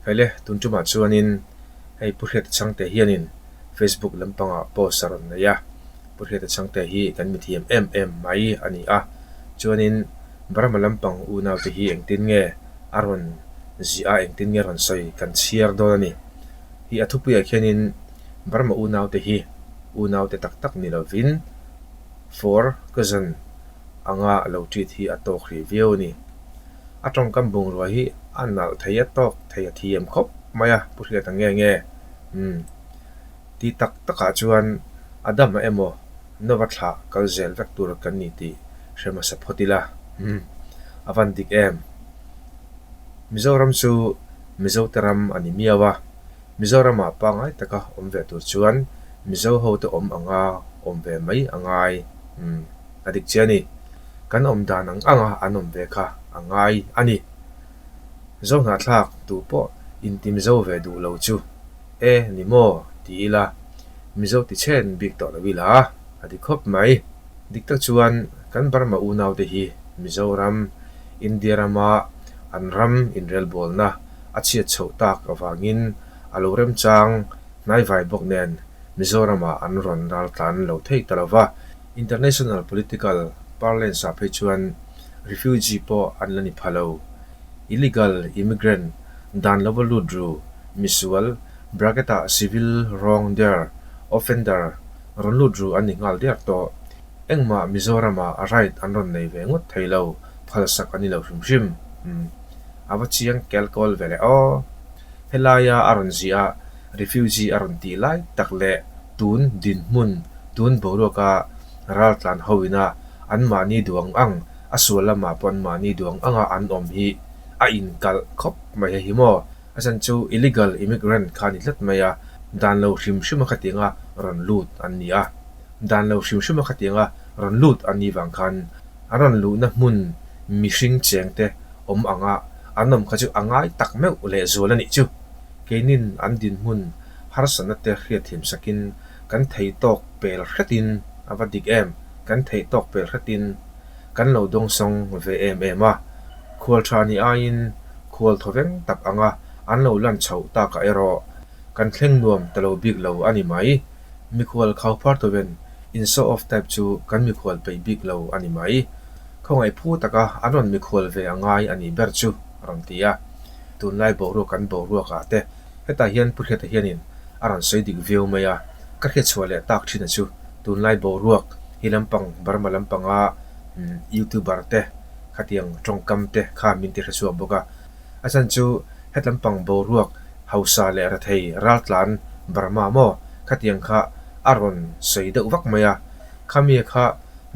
Khaile, tun tumah chuanin hei Pu Hriata Chhangte hianin Facebook lampangah post a rawn nei a, Pu Hriata Chhangte hi kan mithiam em em mai a ni a, chuanin Burma lampang unaute hi engtin nge a rawn ziah a, engtin nge a rawn sawi kan chhiar dawn a ni. Hi a thupuiah khianin Burma unaute hi unaute tak tak ni lovin for cousin anga lo treat hi a tawk hrih viau a ni. A tawngkam bungrua hi a nalh thei a tawk thei a thiam khawp mai a, Pu Hriata nge nge? Umm. Ti tak takah chuan a dam a emaw Nova thlah kal zel vek tur kan ni tih hre hmasa phawt ila. Umm. A van dik em? Mizoram chu Mizote ram a ni miau a, Mizoramah pangngai taka awm ve tur chuan Mizo hote awm anga awm ve mai a ngai. Umm. A dik chiah a ni. Kan awm dan ang anga an awm ve kha a ngai a ni. Zohnahthlak tu pawh inti Mizo ve duh lo chu e ni maw ti ila Mizo ti chhen bik tawh lo ila a ti khawp mai. Dik tak chuan kan Burma unaute hi Mizoram, India rama an ram inrelbawlna a chhiat chhoh tak avangin a lo remchang hnaivai bawk nen Mizoramah an rawn raltlan lo thei ta lo va. International political parlance ah phei chuan refugee pawh an la ni pha lo. Illegal immigrant, dan lova lut ru, misual, bracket ah civil wrong der, offender, rawn lut ru an ni nghal der tawh. Engmah Mizoram ah right an rawn nei ve ngawt thei lo, phalsak an ni lo hrim hrim. Umm. A va chiang kel kawl ve le aw. Helaia a rawn ziah a refugee a rawn tih lai tak leh tun dinhmun, tun boruaka raltlan ho ina anmahni duang ang, a sual lamah pawh anmahni duang anga an awm hi a inkalh khawp mai hei hi maw? A chhan chu illegal immigrant kha a ni tlat mai a, dan lo hrim hrim a khatianga rawn lut an ni a, dan lo hrim hrim a khatianga rawn lut an nih vang khan an rawn luhna hmun mihring chengte awm anga an awm kha chu a ngai tak meuh lehzual a nih chu. Keinin an dinhmun harsatna te hriatthiam sakin kan thei tawk pel hretin a va dik em, kan theih tawk pel hretin kan lo dawngsawng ve em em a. Khual tha ni aiin khual thawveng tak anga an lo lan chhoh takah erawh kan thleng nuam ta lo bik lo a ni mai. Mikhual khauphar tuven in show off type chu kan mikhual peih bik lo a ni mai. Khawngaih phu taka an rawn mikhual ve a ngai a nih ber chu a rawn ti a. Tunlai boruak kan boruak ah te hetah hian Pu Hriata hianin a rawn sawi dik viau mai a, ka hriatchhuah leh tak thin a chu tunlai boruak hi lampang Burma lampanga youtuber te khatiang tawngkam te kha min ti hrechhuak bawk a, a chhan chu het lampang boruak hausa leh rethei raltlan Burma maw khatiang kha a rawn sawi deuh vak mai a, khami kha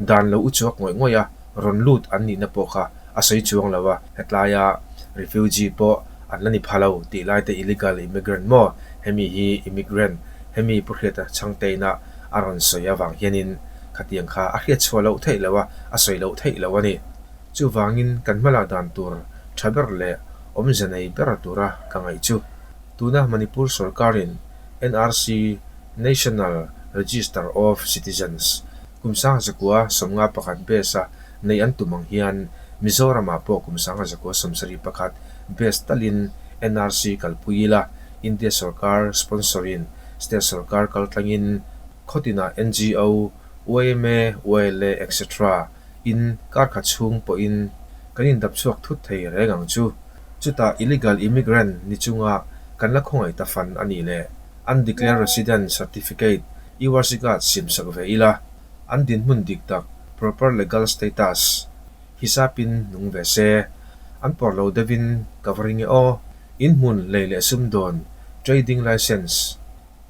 dan lo u chuak ngawih ngawih a rawn lut an nihna pawh kha a sawi chuang lo a, hetlaia refugee pawh an la ni pha lo tih lai te illegal immigrant maw hemi hi immigrant hemi Pu Hriata Chhangteina a rawn sawi avang hianin khatiang kha a hriat chhuah loh theih loh a, a sawi loh theih loh a ni. Chuvangin kan hmalak dan tur tha ber leh awmze nei ber tura ka ngaih chu tuna Manipur sorkarin NRC, National Register of Citizens, kum 1951 base a nei an tum ang hian Mizoramah pawh kum 1971 base talin NRC kalpui ila India sorkar sponsor-in state sorkar kaltlangin khawtinah NGO, yma, YLA etc. In karkhat chhung pawhin kan indap chhuak thut thei reng ang chu. Chutah illegal immigrant ni chunga kan la khawngaih ta fan a nih leh undeclared resident certificate URC card siamsak ve ila an dinhmun dik tak, proper legal status, hisapin nung ve se. An pawr lo deuhin ka va ring e aw. Inhmun lei leh sumdawn, trading license,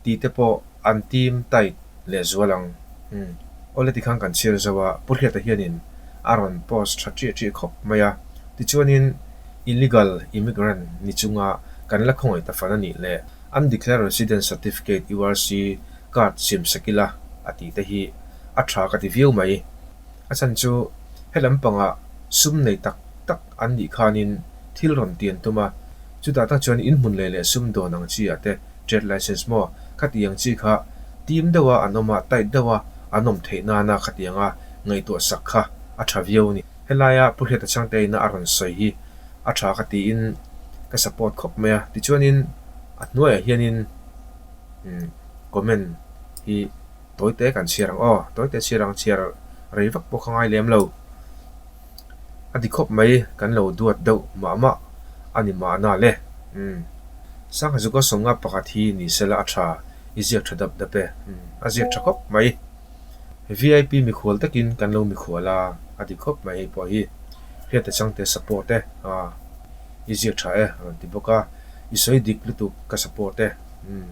tih te pawh an team tight lehzual ang. Umm. Awle tikhan kan chhiar zo a, Pu Hriata hianin a rawn post tha ṭiah ṭiah khawp mai a. Tichuanin illegal immigrant ni chunga kan la khawngaih ta fan a nih leh undeclared resident certificate, URC, card siam sak ila a tih te hi a tha ka ti viau mai. A chhan chu he lampangah sum nei tak tak an nih khanin thil rawn ti an tum a, chutah tak chuan inhmun leh leh sum dawn ang chi ah te trade license maw khati ang chi kha tim deuha an awm a, tight deuha an awm theih nana khatianga ngaihtuah sak kha a tha viau a ni. Helaia Pu Hriata Chhangte ina a rawn sawi hi a tha ka tiin. Ka support khawp mai a. Tichuanin a hnuaiah hianin comment hi tawi te kan chhiar ang aw. Tawi te chhiar ang chhiar rei vak pawh ka ngai lem lo. A ti khawp mai kan lo duat deuh mah mah a ni mahna le. Umm. Sangha Zuka Sawmnga pakhat hi ni sela a tha i ziak tha dap dap e. Umm. A ziak tha khawp mai. VIP mikhual takin kan lo mikhual a, a ti khawp mai hei pawh hi. Hriata Changte support e. Aa. I ziak tha e a rawn ti bawk a. I sawi dik lutuk ka support e. Umm.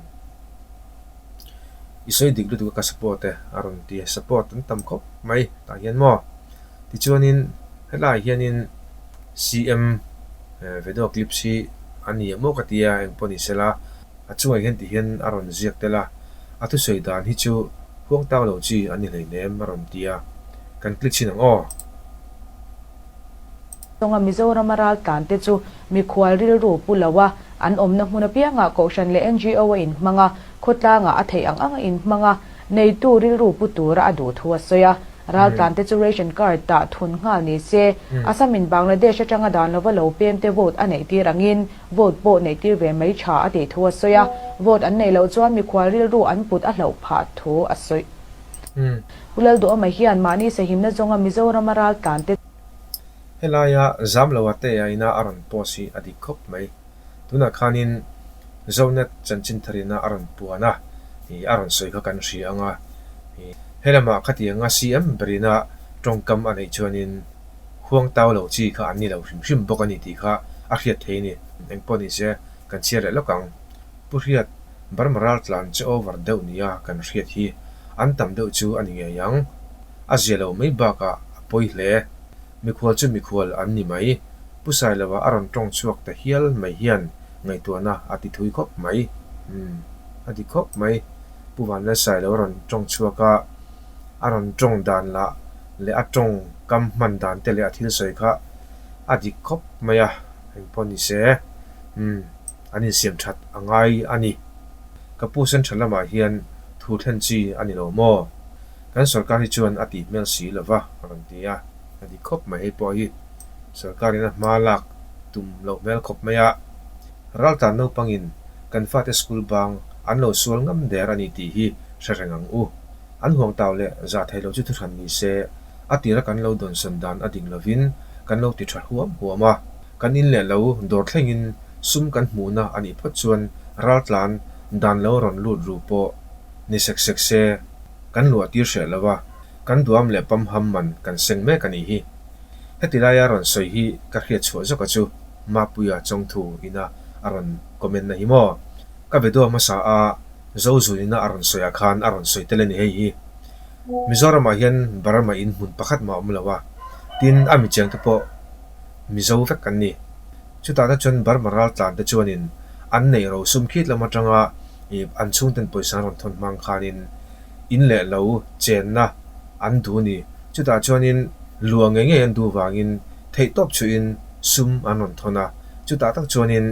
I sawi dik lutuk a ka support e a rawn ti a. Support an tam khawp mai tah hian maw. Tichuanin helaiah hianin CM video clips hi a ni em aw ka ti a, engpawh ni sela a chungah hian ti hian a rawn ziak tel a, a thusawi dan hi chu huang tau lo chi a ni hleinem a rawn ti a, kan click chhin ang aw. Zawnga Mizorama raltlante chu mikhual rilru pu lo a, an awmna hmun apiangah Kohhran leh NGO a inhmang a, khawtlangah a theih ang ang a inhmang a, neitu rilru pu tura a duh thu a sawi a. Raltlante chu ration card tah thun nghal ni se, Assam in Bangladesh atanga dan lova lo pem te vote a neih tir angin vote pawh neih tir ve mai tha a tih thu a sawi a, vote an neih loh chuan mikhual rilru an put a hlauh phah thu a sawi. Pu Lalduhawma hian mahni sahimna zawnga Mizorama raltlante. Helaia Zamloa te a ina a rawn post hi a dik khawp mai. Tunah khanin Zonet chanchin tharina a rawn puan a, a rawn sawi kha kan hria ang a. He lamah khatianga CM berina tawngkam a neih chuanin huang tau lo chi kha an ni lo hrim hrim bawk a ni tih kha a hriat thei a ni. Engpawh ni se kan chhiar leh lawk ang. Pu Hriat, Burma raltlan che over deuh nia kan hriat hi an tam deuh chu a ni ngei ang. A zia lo mai bakah a pawi hle. Mikhual chu mikhual an ni mai. Pu Sailova a rawn tawng chhuak ta hial mai hian ngaihtuahna a ti thui khawp mai. Umm, a ti khawp mai. Pu Vanlal Sailo a rawn tawng chhuak a, a rawn tawng dan lah leh a tawng kam hman dan te leh a thil sawi kha a dik khawp mai a, engpawh ni se, umm, an insiam that a ngai a ni. Ka pu central lamah hian thu thlen chi a ni lo maw? Kan sorkar hi chuan a tih hmel si lo va, a rawn ti a. A ti khawp mai hei pawh hi sorkarin a hma lak tum loh hmel khawp mai a. Raltlan naupangin kan fate school bang an lo sual ngam der a ni tih hi hre reng ang u. An huangtau leh zah thei lo chu thuhran ni se, a tira kan lo dawnsawn dan a ding lovin kan lo ti tha huam huam a. Kan in leh lo dawr thlengin sum kan hmuhna a nih phawt chuan raltlan dan lo rawn lut ru pawh ni sek sek se kan luah tir hreh lo a. Kan duam leh pamham man kan seng mek a nih hi. Heti laia rawn sawi hi ka hriat chhuah zawka chu Mapuia Chawngthu ina a rawn comment na hi maw? Ka video hmasa a Zozun ina a rawn sawi ah khan a rawn sawi tel a ni hei hi. Mizoramah hian Burma in hmun pakhat mah a awm lo a, tin a michiang te pawh Mizo vek kan ni. Chutah te chuan Burma raltlan te chuanin an neih rosum khit lam atanga an chhungten pawisa an rawn thawn hmang khanin in leh lo chenna an duh ni. Chutah chuanin lua ngei ngei an duh vangin theihtawp chuhin sum an rawn thawn a, chutah tak chuanin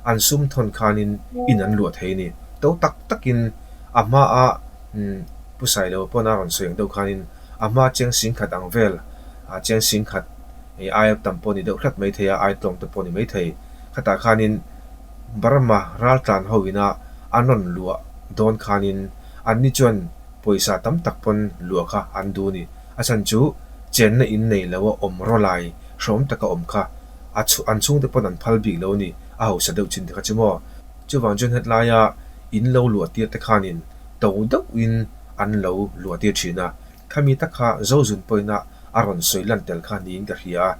an sum thawn khanin in an luah thei a ni. To tak takin a hmaa Pu Sailo pawn a rawn sawi ang deuh khanin a hma cheng singkhat ang vel cheng singkhat aia tam pawh ni deuh hlat mai thei a, ai tlawm te pawh ni mai thei. Khatah khanin Burma raltlan ho ina an rawn luah dawn khanin Anni chuan pawisa tam tak pawn luah kha an duh a ni. A chhan chu chenna in nei lo a awm rawlai hrawm taka awm kha a an chhungte pawn an phal bik lo a ni, a hausa deuh chin te kha chu maw. Chuvang chuan hetlaia in lo luah tir te khanin to deuhin an lo luah tir thin a. Khami tak kha Zozun pawina a rawn sawi lan tel kha niin ka hria a.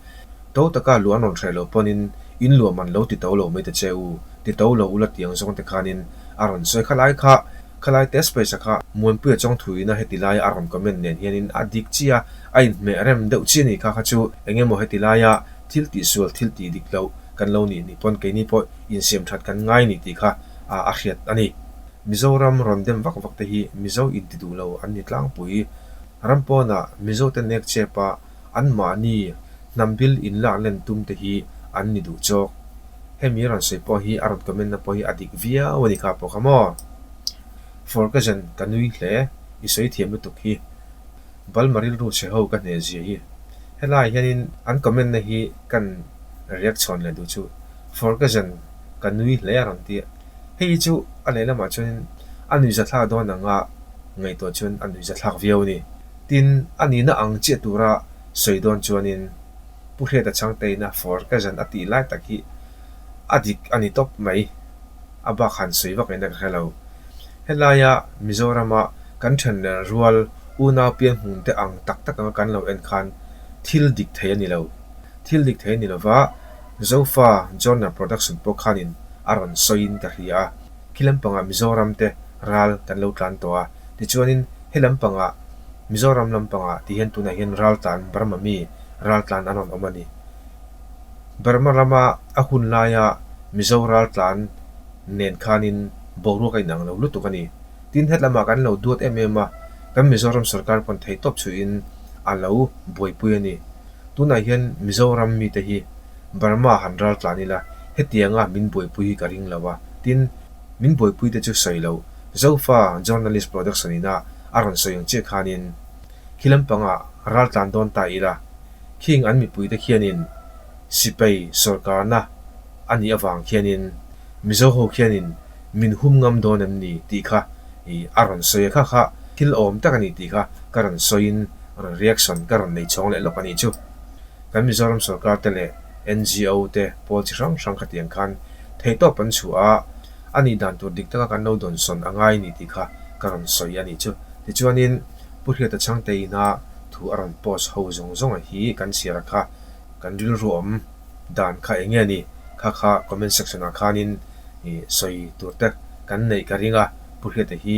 To taka luah an rawn hreh loh pawnin in luah man lo ti to lo mai ta che u, ti to lo ula tiang zawng te khanin a rawn sawi khalai kha. Khalai test pawisa kha Muanpuia Chawngthuiin a heti laia a rawn comment nen hianin a dik chiah a, a inhmeh rem deuh chiah a ni kha kha chu eng emaw heti laia thil tihsual thil tih dik loh kan lo nih nih pawn keini pawh insiam that kan ngai ni tih kha a hriat a ni. Mizoram rawn dem vak vak te hi Mizo inti duh lo an ni tlangpui. Ram pawnah Mizo te nek chep a anmahni hnam bil inlak len tum te hi an ni duh chawk. Hemi rawn sawi pawh hi a rawn comment na pawh hi a dik viau a ni kha pawh kha maw. Forkazen ka nui hle, i sawi thiam lutuk hi. Balma rilru chhe ho ka hneh zia hi. Helai hianin an comment na hi kan react chhawn leh duh chu. Forkazen. Ka nui hle a rawn ti a. Hei hi chu a lehlamah chuanin a nuihzathlak dawn anga ngaihtuah chuan a nuihzathlak viau a ni. Tin, a nihna ang chiah tura sawi dawn chuanin Pu Hriata Chhangteina for ka zan a tih lai tak hi a dik a ni tawp mai. A bak han sawi vak ngaihna ka hre lo. Helaia Mizorama kan thenrel rual unau pian hmun te ang tak tak anga kan lo en khan thil dik thei a ni lo. Thil dik thei a ni lova, Zofa Journal Production pawh khanin a rawn sawiin ka hria a. Khi lampangah Mizoram te ral kan lo tlan tawh a, tichuanin he lampangah Mizoram lampangah ti hian tunah hian ral tlan Burma mi ral tlan an rawn awm a ni. Burma rama a hun laia Mizo ral tlan nen khanin boruak a inang lo lutuk a ni. Tin, hetlamah kan lo duat em em a, kan Mizoram sorkar pawn theihtawp chhuihin a lo buaipui a ni. Tunah hian Mizoram mite hi Burma han ral tlan ila, hetianga min buaipui hi ka ring lo a, tin, min buaipui te chu sawi lo, Zofa Journalist Production ina a rawn sawi ang chiah khanin khi lampangah ral tlan dawn ta ila, khing an mipuite khianin sipai sorkarna a nih avang khianin Mizo ho khianin min hum ngam dawn em ni tih kha i a rawn sawi a, kha kha thil awm tak a ni tih kha ka rawn sawiin rawn reaction ka rawn nei chhawng leh lawk a nih chu. Kan Mizoram sorkar te leh NGO te pawl chi hrang hrang khatiang khan theihtawp an chhuah a, a nih dan tur dik taka kan lo dawnsawn a ngai ni tih kha ka rawn sawi a nih chu. Tichuanin Pu Hriata Chhangte ina thu a rawn post ho zawng zawng a hi kan chhiar a kha kan rilru awm dan kha eng nge ni? Kha kha comment section ah khanin sawi tur te kan neih ka ring a, Pu Hriata hi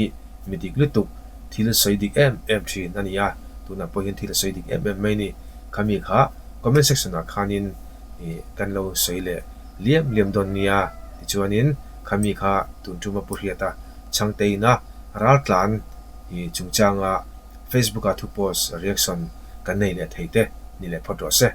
mi dik lutuk thil sawi dik em em thin a ni a, tunah pawh hian thil a sawi dik em em mai ni. Khami kha comment section ah khanin kan lo sawi leh liam liam dawn nia tichuanin khami kha tun tuma Pu Hriata Chhangteina raltlan chungchanga Facebook-a thu post reaction kan nei leh thei te ni leh phawt rawh se.